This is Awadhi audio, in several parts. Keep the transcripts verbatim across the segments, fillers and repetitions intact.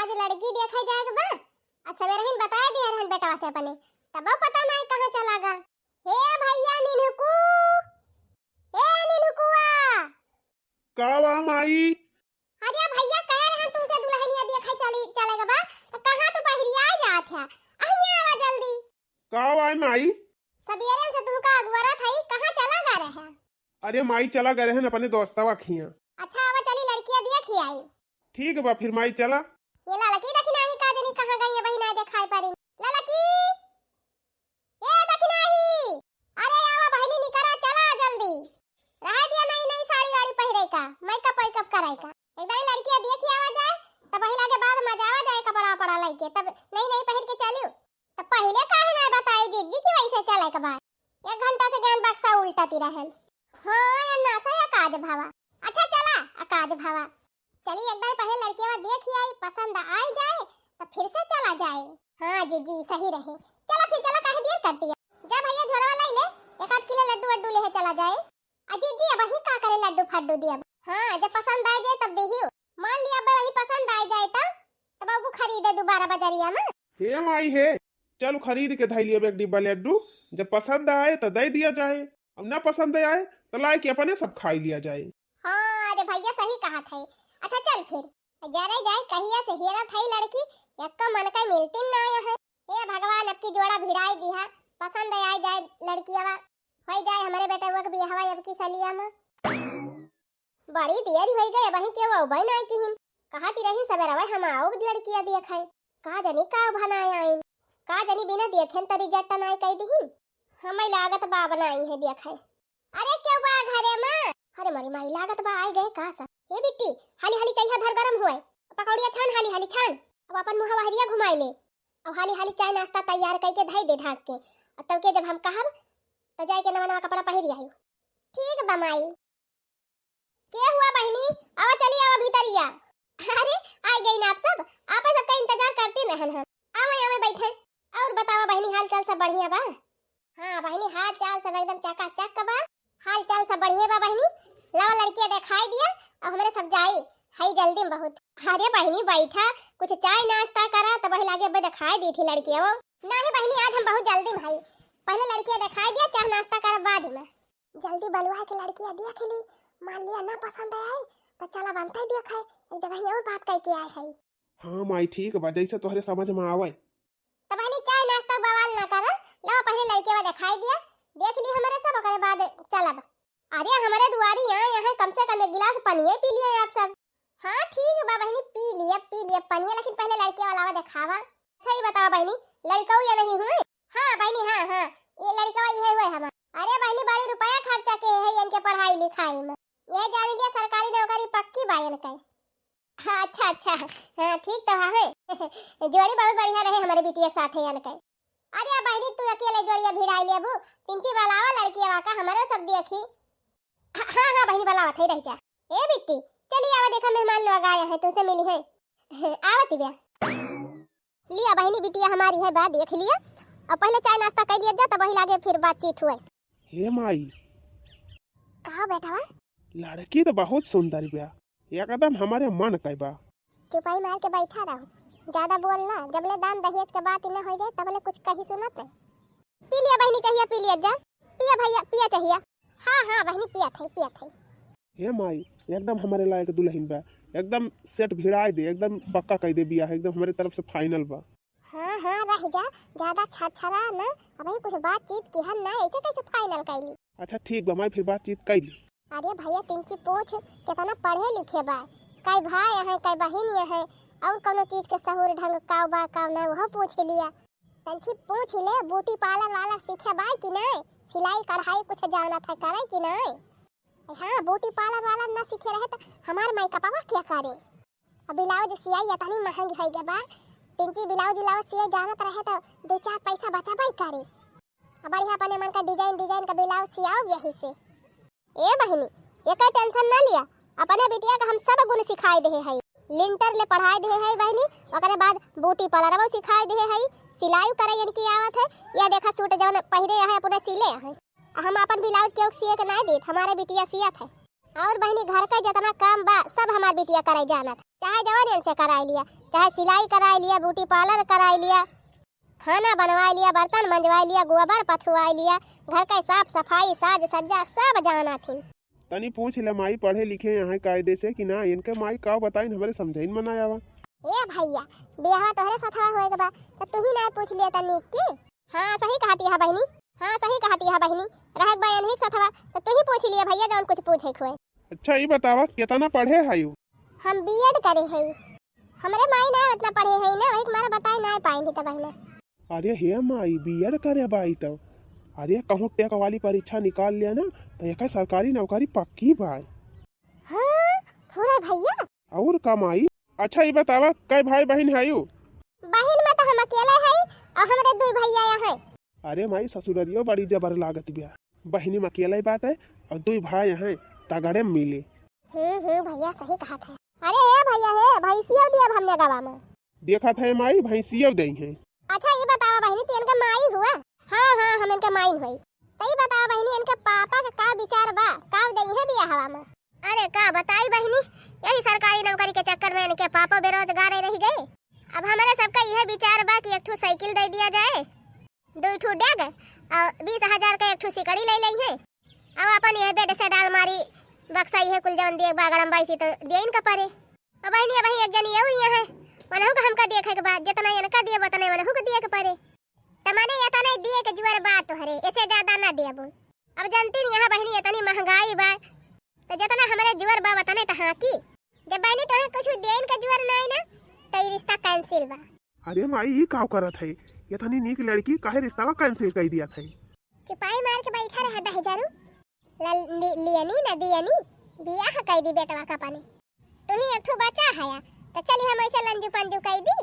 आज लड़की देखे जाए के बा, आ सवेरहिन बताए दिहे रहन बेटवा से अपने, तबो पता नाहीं कहाँ चला गा। हे भइया निन्हुकू, ए निन्हुकुआ। का बा माई? अरे भइया कहे रहन तुमसे दुलहनिया देखे चली, चले के बा, त कहाँ तू बहरिया जात है? अहिया आवा जल्दी। का बा माई? सबेरे से तुमका अगुवरत हई, कहाँ चला गा रहे? अरे माई चला गए रहन अपने दोस्तवा खिया। अच्छा आवा चली लड़किया देखी आई। ठीक बा फिर माई चला। ये ललकी देखी नाही का जनी कहाँ गई है बहिना देखाई परी। ललकी, ए देखी नाही। अरे आवा बहिनी निकरा चला जल्दी। रहे दिया नई नई साड़ी वाड़ी पहिरे का, मेकअप वेकअप करे का। एकदम लड़किया देखी आवा जाए, तब वही लागे बाद मजा आवा जाए कपड़ा वपड़ा लइके, तब नई नई पहिर के चलियो। त पहिले काहे ना बताई जिज्जी कि वैसे चले के बाद? एक घंटा से ज्ञान बक्सा उल्टती रहल। हाँ, या नासा या काज भावा। अच्छा चला, आ काज भावा। चली एक बार पहिले लड़किया देख ही आई, पसंद आई जाए, त फिर से चला जाए। हाँ जिज्जी, सही रहे। चला फिर चला, काहे देर करती है? जा भइया झोरवा लाई ले, एक आध किलो लड्डू वड्डू लेहे चला जाए। अजी जी, अबही का करे लड्डू फड्डू दियब? हाँ, जब पसंद आ जाए तब देहियो। मान लिया अब वही पसंद आ जाए तब, तब अबू खरीदे दोबारा बजरिया में। हे माई हे, चल खरीद के धई लियब एक डिब्बा लड्डू, जब पसंद आए तो दे दिया जाए, अब ना पसंद आए तो लाए के अपने सब खाई लिया जाए। हाँ, अरे भइया सही कहा थे। अच्छा चल फिर, जरे जाए कहिया से हेरा थे लड़की, एक्को मन का मिलती ना आया है। हे भगवान, अब की जोड़ा भिड़ाई दिहा, पसंद आ जाए लड़कियावा। होई जाए हमरे बेटवा के बियाहवा अब की सलिया में। बड़ी देरी होई गई, अबही केहू अउबे नाई किहिन। कहत ही रही सबेरवे हम आउब लड़किया देखे। का जनी का भनाए आइन। का जनी बिना देखेन तरी जट्टा नाई कई दिहिन। हमें लागत बा बनाई है देखे। अरे केहू बा घरे में? अरे मोरी माई लागत बा आई गए का सा। हे बिट्टी, हाली हाली चइहा धर गरम होए। पकौड़िया छान हाली हाली छान। अब अपन मुँह बहरिया घुमाई ले। अब हाली हाली चाय नाश्ता तैयार कई के धई दे ढाक के। अब तब के जब हम कहब तो जाए के नवा नवा कपड़ा पहिर आई। ठीक बा माई। के हुआ बहिनी? आवा चली आवा भीतरिया। अरे, आ गई ना आप सब? आप सबका इंतजार करती रहन हम। आवे, आवे बैठे। और बतावा बहिनी, हाल चाल सब बढ़िया बा? हाँ बहिनी, हाल चाल सब एकदम चकाचक बा। हाल चाल सब बढ़िया बा बहिनी। लावा लड़किया देखाई दिया, अब हमरे सब जाई, हई जल्दी में बहुत। अरे बहिनी बैठा, कुछ चाय नाश्ता करा, तब वही लागे अब देखाई दी थी लड़किया वो। नाही बहिनी, आज हम बहुत जल्दी में हई, पहले लड़किया देखाई दिया, चाय नाश्ता करा बाद में। जल्दी बलुआ के लड़किया देख ली, मान लिया ना पसंद आए तो चला बनते देखे, एक जगह और बात कह के आए है। हाँ माई ठीक बा, जैसे तोहरे समझ में आवे। तो बहनी चाय नाश्ता बवाल ना कर, लो पहले लड़किया देखाई दिया, देख ली हमारे सब, ओकरे बाद चलब। अरे हमारे दुआरी यहाँ यहाँ कम से कम एक गिलास पानिये पी लिए आप सब। हाँ ठीक बा बहनी, पी लिए पी लिए पानिये, लेकिन पहले लड़किया वाला देखावा। अच्छा ये बताओ बहनी, लड़कऊ या नहीं हुए? हाँ बहिनी, हाँ हाँ, ये लड़कवा इहे हुए हमार। अरे बहिनी, बड़ी रुपया खर्चा के है इनके पढ़ाई लिखाई में, ये जान लिया सरकारी नौकरी पक्की बा इनके। हाँ, अच्छा अच्छा, हाँ ठीक तो है। जोड़ी बहुत बढ़िया रहे हमारे बिटिया के साथ है इनके। अरे बहिनी, तू अकेले जोड़िया भिड़ाई लेबू, तिनची बलावा लड़किया का हमारे सब देखी। हाँ हाँ बहिनी, बलावत है, रह जा। ए बिट्टी, चली आवा, देखा मेहमान लोग आया है, तुमसे मिली है। आवत बिया। लिया बहिनी, बिटिया हमारी है बा, देख लिया। अब पहले चाय नाश्ता कर लिया जा, तब वही लागे फिर बातचीत हुए। हे माई। कहा बेटवा? लड़की तो बहुत सुंदर बा, एकदम हमारे मन के बा। चुपाई मार के बैठा रहो, ज्यादा बोल ना, जबले दान दहेज के बात न हो जाए तबले कुछ कही सुनत नहीं। पी लिया बहिनी, चाहिए पी लिया जा, पिया भैया, पिया चाहिए। हाँ हाँ बहिनी, पिया थे, पिया थे। हे माई, एकदम हमारे लायक दुल्हन बा, एकदम सेट भिड़ाई दे, एकदम पक्का कह दे बियाह, एकदम हमारे तरफ से फाइनल बा। हाँ हाँ रह जा, ज्यादा छरछरा ना, अबही कुछ बातचीत किहन ना, ऐसे कैसे फाइनल कैली? अच्छा ठीक बा माई, फिर बातचीत कैली। अरे भैया तिनकी पूछ, कितना पढ़े लिखे बा, कई भाई है, कई बहिन है, और कोनो चीज के सहूर ढंग काव बा काव ना, वह पूछ लिया। तंची पूछ ले, ब्यूटी पार्लर वाला सीखे बाय कि नहीं? सिलाई कढ़ाई कुछ जानत है करे कि नहीं? हाँ, ब्यूटी पार्लर वाला ना सीखे रहे तो हमार मेकअपवा क्या करे? अब ब्लाउज सियाई इतनी महंगी है गे बा, तंची ब्लाउज व्लाउज सिए जानत रहे तो दो चार पैसा बचाबाई करे। अब बढ़िया अपने मन का डिजाइन डिजाइन का ब्लाउज सियाओ यही से। ए बहिनी, एकर टेंशन ना लिया, अपने बिटिया का हम सब गुण सिखाए देहे हई। लिंटर ले पढ़ाए देहे हई बहिनी, ओकरे बाद ब्यूटी पार्लरवो सिखाए देहे हई, सिलाई करे इनकी आवत है। या देखा सूट जवन पहिरे है अपने सिले है। आ हम अपन ब्लाउज केहू सिए के नाय देत, हमारे बिटिया सियत है। और बहिनी, घर का जितना काम बा, सब हमार बिटिया कराई जानत। चाहे जवन इनसे कराई लिया, चाहे सिलाई कराई लिया, ब्यूटी पार्लर कराई लिया, खाना बनवाई लिया, बर्तन मंजवाई लिया, गोबर पथुआई लिया, घर का साफ सफाई, साज सज्जा सब जानत ही। तनी पूछ ले माई, पढ़े लिखे यहाँ कायदे से कि ना? इनके माई का बताइन, हमरे समझइन में ना आवा। ए भैया, बियाहवा तोहरे साथवा होए के बा, त तू ही ना पूछ लिया तनी की। हाँ, सही कहती है बहिनी। हाँ, सही कहती है बहिनी। रहक बा एनही के सथवा, त तू ही पूछ लिया भैया, जौन कुछ पूछे के होए। अच्छा, ई बतावा, केतना पढ़े हयू? हम बीएड करे हई। हमरे माई ना उतना पढ़े हई ना, वही तुम्हारा बताए ना पाएंगे त बहिना। अरे हे माई, बीएड करे बाई त, अरे कहूँ टेक वाली परीक्षा निकाल लिया ना, त एकर सरकारी नौकरी पक्की बाई। हाँ, पूरा भैया। और का माई? अच्छा, ई बतावा, कै भाई बहिन हयू? बहिन में त हम अकेले हई और हमरे दुई भैया हैं। अरे माई, ससुररियो बड़ी जबर लागत बिया। बहिनी में अकेले बात है और दुई भाई हैं, तगड़े मिले। हम्म, हम्म, भैया सही कहत है। अरे हे भैया हे, भैंसियो दिया हमने गवा में। देखत है माई, भैंसियो दई है। अच्छा, ई बतावा बहिनी, तू इनके माई हुआ? हाँ, हाँ, हम इनके माई हुई। त ई बतावा बहिनी, इनके पापा का का विचार बा? का दई है बियाहवा में? अरे का बताई बहिनी, यही सरकारी नौकरी के चक्कर में इनके पापा बेरोजगार रह गए। अब हमारे सबका यह विचार बा कि एक ठो साइकिल दे दिया जाए, दो ठो डेग और बीस हजार का एक ठो सिकड़ी ले लेइहे और अपन यह बेड से डालमारी बक्सा यह कुल जवन दिए बा गड़म बाई सी तो दिए इनका परे। अब बहिनी, अब एक जनी और यहाँ है, वनहु का हमका देखे के बाद जितना इनका दिए उतने वनहु का दिए के परे। त माने इतना दिए के जुअर बा तोहरे, ऐसे ज्यादा ना देबो। अब जानती नहीं यहाँ बहिनी इतनी महंगाई बा, त जितना हमरे जुअर बा उतने त हाँ की। जब बहिनी तोहे कुछ देन के जुअर नहीं ना, त ई रिश्ता कैंसिल बा। अरे माई, ई का करत है? इतनी नीक लड़की काहे रिश्तावा कैंसिल कर दिया था? चुपाई मार के बैठा रहा दहिजरू। लल-, लि-, लियनी न दियनी, बियाह कई दी बेटवा का पानी। तू ही एक ठो बचा हया, त चली हम ऐसे लंजू पंजू कई दी।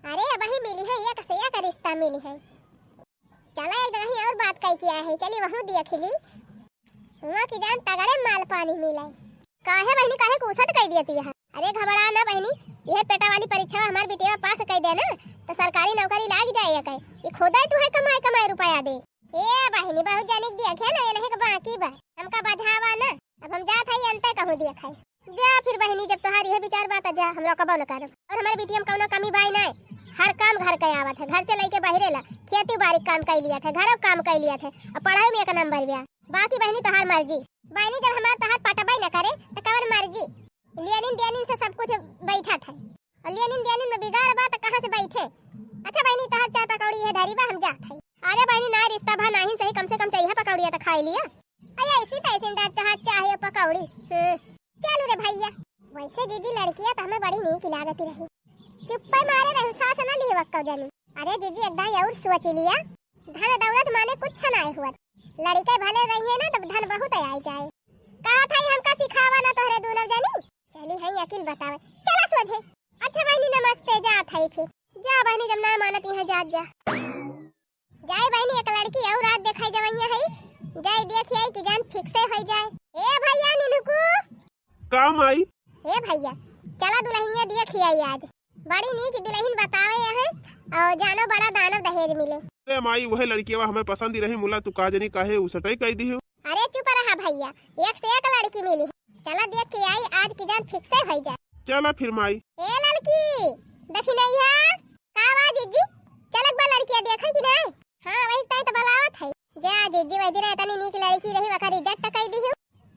अरे, अबही मिली है, एक से एक रिश्ता मिली है। चला, एक जगह ही और बात कई किया है, चली वहूँ देख ली। हुआ कि जान तगड़े माल पानी मिले। काहे बहिनी, काहे कूसट कई दिया तिया है? अरे घबरा ना बहिनी, यह पेटा वाली परीक्षा हमार बिटिया पास कई दे ना, त सरकारी नौकरी लाग जाए एके। ई खुदे तू है कमाए कमाए रुपया दे। ए बहिनी, बहुत जनिक देखे ना, ये नहीं के बाकी बा। हमका बझावा ना। अब हम जात हई, अंते कहूँ देखे। जा फिर बहिनी, जब तोहार यह विचार बा त जा, हम रोकबो न करब। और हमारे बिटिया में कौनो कमी बाई नाय। हर काम घर के आवत है, घर से लेके बहिरे ला, खेती बाड़ी काम कई लिया थे, घरो काम कई लिया थे, और पढ़ाई में एक नंबर बा। बाकी बहिनी तोहार मर्जी। बहिनी, जब हमार तोहार पटबई न करे त कवन मर्जी? लेनिन देनिन से सब कुछ बैठत है। और लेनिन देनिन में बिगाड़ बा त कहाँ से बैठे? अच्छा बहिनी, तोहार चाय पकौड़ी है धरी बा, हम जात हई। अरे बहिनी, ना रिश्ता भा नाहीं सही, कम से कम चइहा पकौड़िया त खाई लिया। अरे ऐसी तैसी दांत तोहार चाय पकौड़ी। हम्म, चलू रे भैया। वैसे जीजी लड़किया त हमें बड़ी नीक लागत रही। चुप्पे मारे रहू, सास ना लिहवक्का जानी। अरे जीजी, एक दाई और सोच लिया। धन दौलत माने कुछ ना हुआ। लड़के भले रहिए ना, तब धन बहुत आई जाए। कहा था हमका सिखावा ना तोहरे दोनों जनी। चली हई अकिल बतावे। चला सोझे। अच्छा बहिनी, नमस्ते, जात हई फिर। जा बहिनी, जब ना मानत यहाँ जात जा। जाए बहिनी, एक लड़की और रात देखाई जवैया है। जाए देख आई कि जान फिक्से हो जाए। ए भैया निनुकू। का माई? ए भैया, चला दुल्हनिया देख आई आज। बड़ी नीक दुल्हन बतावे यहाँ, और जानो बड़ा दानव दहेज मिले। अरे माई, वह लड़किया हमें पसंद ही रही, मुला तू का जनी काहे उसटई कई दिहू। अरे चुप रहा भैया, एक से एक लड़की मिली है। चला देख के आई आज की जान फिक्से हो जाए। चला फिर माई। ए लड़की, देखी नहीं है? का बा जीजी? चलक बा लड़किया देखे कि नहीं? हाँ, वही ताई तो बुलावत है। जा जीजी, वही दिन इतनी नीक लड़की रही, वकर इज्जत टकाई दिहू।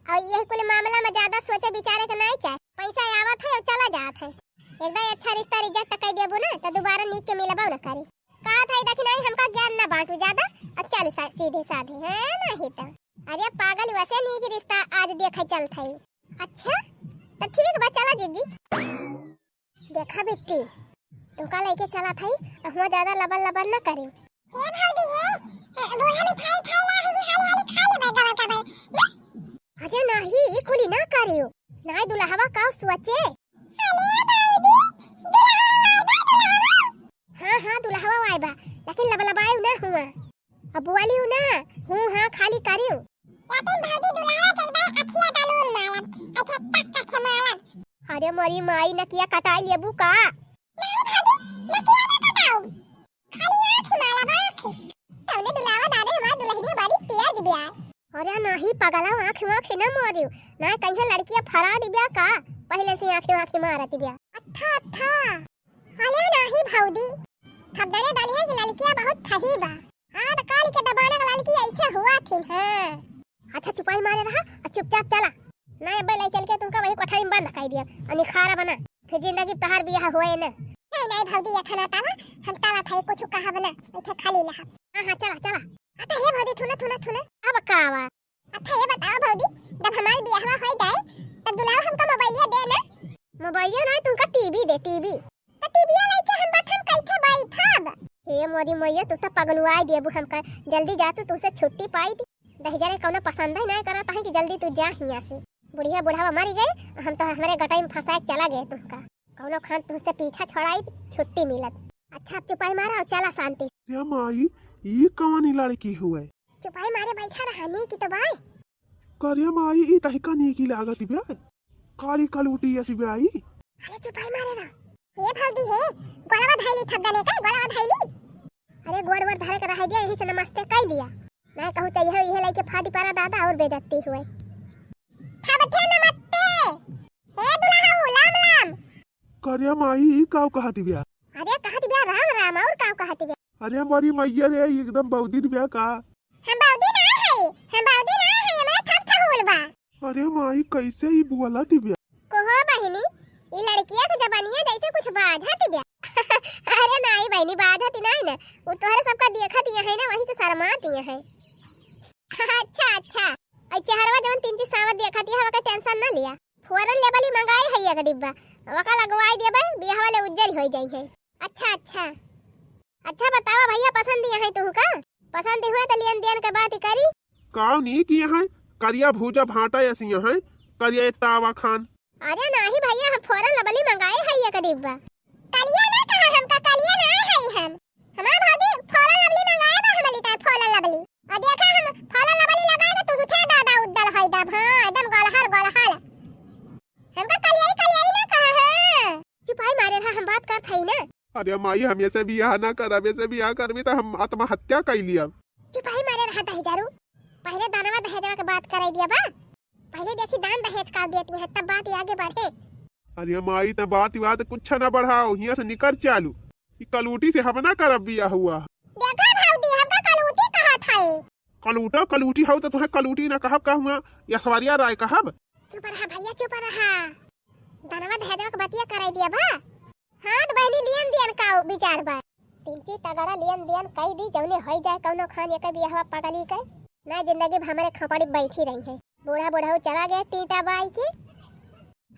और यही कुल मामला में ज्यादा सोचे विचारे के नहीं चाहे। पैसा आवत है और चला जात है। एक बार अच्छा रिश्ता रिजेक्ट कर देबू ना, तो दोबारा नीक के मिलबो न करी। कहा था, देखी नहीं, हमका ज्ञान ना बांटू ज्यादा, और चल सा-, सीधे साधे, है नहीं तो। अरे पागल, वैसे नीक रिश्ता आज देखे चल थे। अच्छा, तो ठीक बा, चला जीजी। देखा बिट्टी, तुका लेके चला था, हुआ ज्यादा लबर लबर ना करी। हे भौजी, हे, अ, बूढ़ा मिठाई खाए ला, हाली, हाली, हाली खा लेबे, गबल, गबल। ले। अरे नाही, ई कुली ना करियो। नाही, दुल्हवा का सोचे? अरे भौजी, दुल्हवा आए बा, दुल्हवा। हाँ, हाँ, दुल्हवा आए बा, लेकिन लबलबाए ना हुआ। अब बोलियो ना, हूँ हाँ खाली करियो। लेकिन भौजी, दुल्हवा के एकदम अखिया दलूल मारब, अच्छा टक टक से मारब। अरे मोरी माई, नकिया कटाई लेबू का? नहीं भौजी, नकिया ना कटाऊ। खाली आँख मारब, आँख। तौने दुलावा दादे हमार दुल्हनिया बड़ी तेज बिया। अरे नाही पगला, आँखी वाँखी ना मारियो, ना कहीं लड़किया फराड ब्या का, पहिले से आँखी वाँखी मारत ब्या। अच्छा, अच्छा। अरे नाही भौजी, थप दने डाली है कि लड़किया बहुत थही बा। आजकल के जमाना के लड़की ऐसे हुआ थी, हाँ। अच्छा चुपाई मारे रहा और चुपचाप चला। ना अब्बे ले चल के तुमका वही कोठरी में बंद कर दिया और निखारा बना। फिर जिंदगी तहार बियाह होए ना। नहीं, नहीं भौजी, ये खाना ताला, हम ताला था कुछ कहा बना, इथे खाली लहा। हाँ, हाँ, चला, चला। अरे हे भौजी, थुना, थुना, थुना। अब का आवा? अच्छा ये बताओ भौजी, जब हमार बियाहवा हो जाए, तब दुल्हा हमका मोबाइलिया दे ना। मोबाइलिया ना, तुमका टीवी दे, टीवी। तो टीविया लेके हम बथन कैसे बैठब? हे मोरी मैया, तू तो पगलुआई देबू हमका। जल्दी जा तू, तुमसे छुट्टी पाई दी। दहिजरे कौनो पसंद ही नहीं करत है कि जल्दी तू जा हियाँ से। बुढ़िया बुढ़ावा मरी गए, हम तो हमरे गटाई में फंसा के चला गए तुमका। कौनो खान तुमसे पीछा छोड़ाई, छुट्टी मिलत। अच्छा, अब चुपाई मारा और चला शांति। रे माई, ई कौन लड़की हुए? चुपाई मारे बैठा रहा, नीक तो बाय। करिया माई, ई तहिका नीकी लागत बे। काली कलूटी ऐसी बे आई। अरे चुपाई मारे रहा। ये भौजी है, गोलवा धैली थक गने का, गोलवा धैली। अरे गोड़ वोड़ धरे के रह दिया, यही से नमस्ते कई लिया। नहीं कहूँ चाहिए, इहे लेके फाटी पारा दादा और बेइज्जती हुए। थबथे नमस्ते। हे दुल्हा, लाम लाम। करिया माई, ई काव कहत बिया? अरे कहत बिया राम राम, और काव कहत बिया? अरे हमारी मैया रे, एकदम बौदिन बिया का? हम बौदी ना है, हम बौदी ना है, हमरा थप थहुल बा। अरे माई, कैसे ई बोलत बिया? कोहो बहिनी, ई लड़किया के जबनिया जैसे कुछ बाझत बिया। अरे नाई बहिनी, बाझत नाई ना, वो तोहरे सबका देखत ये है ना, वही से शर्मात ये है। अच्छा अच्छा, आई चेहरवा जवन तीन चीज सावर देखत ये, हवा का टेंशन ना लिया। फोरन लेबली मंगाए है एक डिब्बा, वका लगवाई देबे, बियाह वाले उज्जर हो जाई है। अच्छा अच्छा। अच्छा बतावा भैया, पसंद यहाँ है तुहका? पसंद हुए तो लियन दियन के बात ही करी। काव नीक यहाँ है, करिया भूजा भाटा ऐसी यहाँ है, करिया तावा खान। अरे नाही भैया, हम फोरन लबली मंगाए है एक डिब्बा। कलिया ना कहा हमका, कलिया ना है हम। हमार भौजी फोरन लबली मंगाए बा, हमली ताई फोरन लबली। और देखा हम फोरन लबली लगाए तो तुझे दादा उद्दल है दब, हाँ एकदम गलहल गलहल। हमका कलियाई कलियाई ना कहा, हाँ। चुपाई मारे रहा, हम बात करत हई ना। अरे माई, हम ऐसे बियाह ना करब, ऐसे बियाह करबी तो हम आत्महत्या कर लिया। चुपाई मारे रहा दहिजरू, पहले दानवा दहेजवा के बात कराई दिया बा, पहले देखी दान दहेज का देती है तब बात आगे बढ़े। अरे माई, त बात बात कुछ ना बढ़ाओ, हियां से निकर चालू। ई कलूटी से हम ना करब बियाह हुआ। देखा भौजी, हमका कलूटी कहा था। कलूटा कलूटी हो तो तुहे कलूटी ना कहब, कहूँगा ऐश्वर्या राय कहब। चुप रहा भैया, चुप रहा। दानवा दहेजवा के बतिया कराई दिया बा। हाँ तो बहिनी, लियन दियन का विचार बा? तिनची तगड़ा लियन दियन कई दी, जौने होई जाए कौनो खान, एकर बियाहवा पगली के। ना जिंदगी भर हमरे खपड़ी बैठी रही है। बूढ़ा बुढ़ऊ चला गए टीटा बाई के,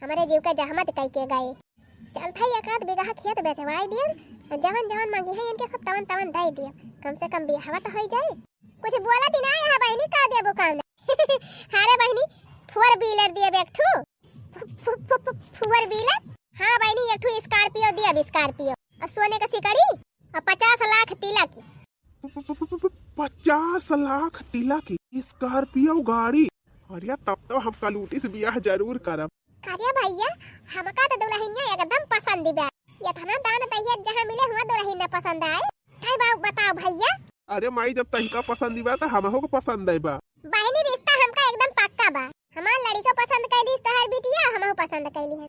हमरे जीव का जहमत कई के गए। चल था एक आध बीघा खेत बेचवाई दियन, जवन जवन मांगी है इनके सब तवन तवन दे दिया, कम से कम बियाहवा तो होई जाए। कुछ बोला ती ना यहाँ बहिनी, का देबो काम ना। अरे बहिनी, four wheeler दिया एक ठू। फु-, फु-, फु-, फु-, four wheeler? हाँ बहिनी, एक ठू Scorpio दिया, Scorpio। और सोने का सिकड़ी और पचास लाख तिलक। पचास लाख तिलक, Scorpio गाड़ी। अरे तब तो हम कलूटी से बियाह जरूर करब। अरे भैया, हमका तो दुल्हनिया एकदम पसंद बा। इतना दान दहेज जहाँ मिले हुआ दुल्हनिया पसंद आए। तय बाबू बताओ भैया। अरे माई, जब तहिका पसंद बा तो हमहू को पसंद है बा। बहिनी, रिश्ता हमका एकदम पक्का बा। हमार लड़िको पसंद कैली तोहर बिटिया, हमहू पसंद कैली है।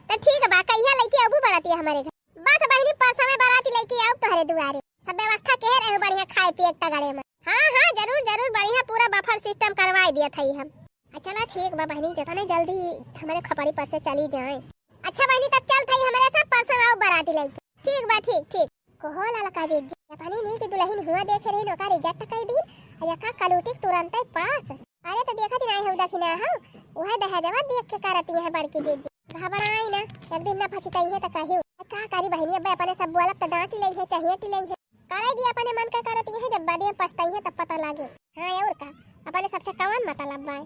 तो ठीक बा, कहिया लेके अबू बराती हमारे घर? बस बहिनी, परसवे बराती लेके आऊ तोहरे दुआरे। सब व्यवस्था केहे रहे बढ़िया खाए पिए के तगड़े में। हाँ हाँ, जरूर जरूर, बढ़िया पूरा buffet system करवाई दिया था हम। अच्छा ना, ठीक बा बहिनी, जितने जल्दी हमारे खपड़ी पर से चली जाए। अच्छा बहिनी, तब चल थई हमरे साथ, परसों आऊ बराती लेके। ठीक बा, ठीक, ठीक। कहो ललका जीजी, अपनी नी की दुल्हन हुआ देखे रही, ओका reject कर दी, आ यका कलूटी के तुरंते पास। अरे तो देखत ही नहीं हो दखिना हो, वह दहेजवा देख के करती है बड़की जीजी। घबराई ना, एक दिन ना पछताई है तो कहियो। का करी बहिनी, अब अपने सब बोलब तो डांट ले है, चाहिए टी ले है। करे दी अपने मन का करती है, जब बाद में पछताई है तब पता लागे। हाँ और का, अपने सबसे कवन मतलब बाय।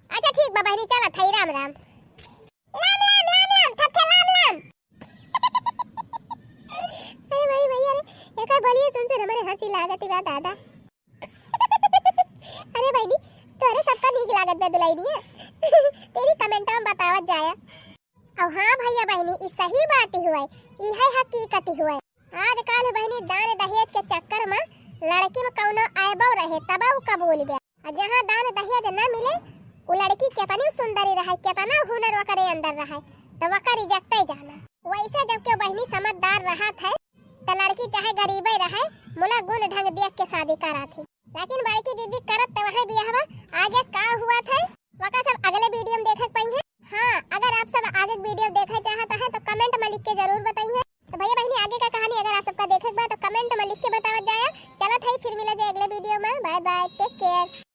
अच्छा ठीक बा बहिनी, चला थई, राम राम। लाम लाम लाम लाम, थपथे लाम लाम। अरे भाई भैया रे, एकर बोलिए सुन सुन हमारे हंसी लागत बा दादा। अरे बहिनी, तोरे सबका नीक लागत बा दुल्हनिया। तेरी comment में बतावत जाया। अब हाँ भैया बहिनी, ई सही बात ही हुए, ई है हकीकत ही हुए। आजकल बहिनी दान दहेज के चक्कर में लड़की में कौनो ऐबो रहे तब उ कबूल बा। और जहाँ दान दहेज ना मिले, उ लड़की केतनी सुंदरी रहे, केतना हुनर वकरे अंदर रहे, तो वकर इज्जत जाना। वैसे जब के बहिनी समझदार रहत है, तो लड़की चाहे गरीबे रहे, मुला गुण ढंग देख के शादी करत ही। लेकिन बड़की जीजी करत तो वही बियाहवा, आगे का हुआ था, वका सब अगले वीडियो में देखे के पाई है। हाँ, अगर आप सब आगे वीडियो देखे चाहत है तो कमेंट में लिख के जरूर बताइए। तो भैया बहिनी, आगे का कहानी अगर आप सबका देखे के बा तो कमेंट में लिख के बतावत जाया। चलत है, फिर मिला जाए अगले वीडियो में। Bye bye, take care.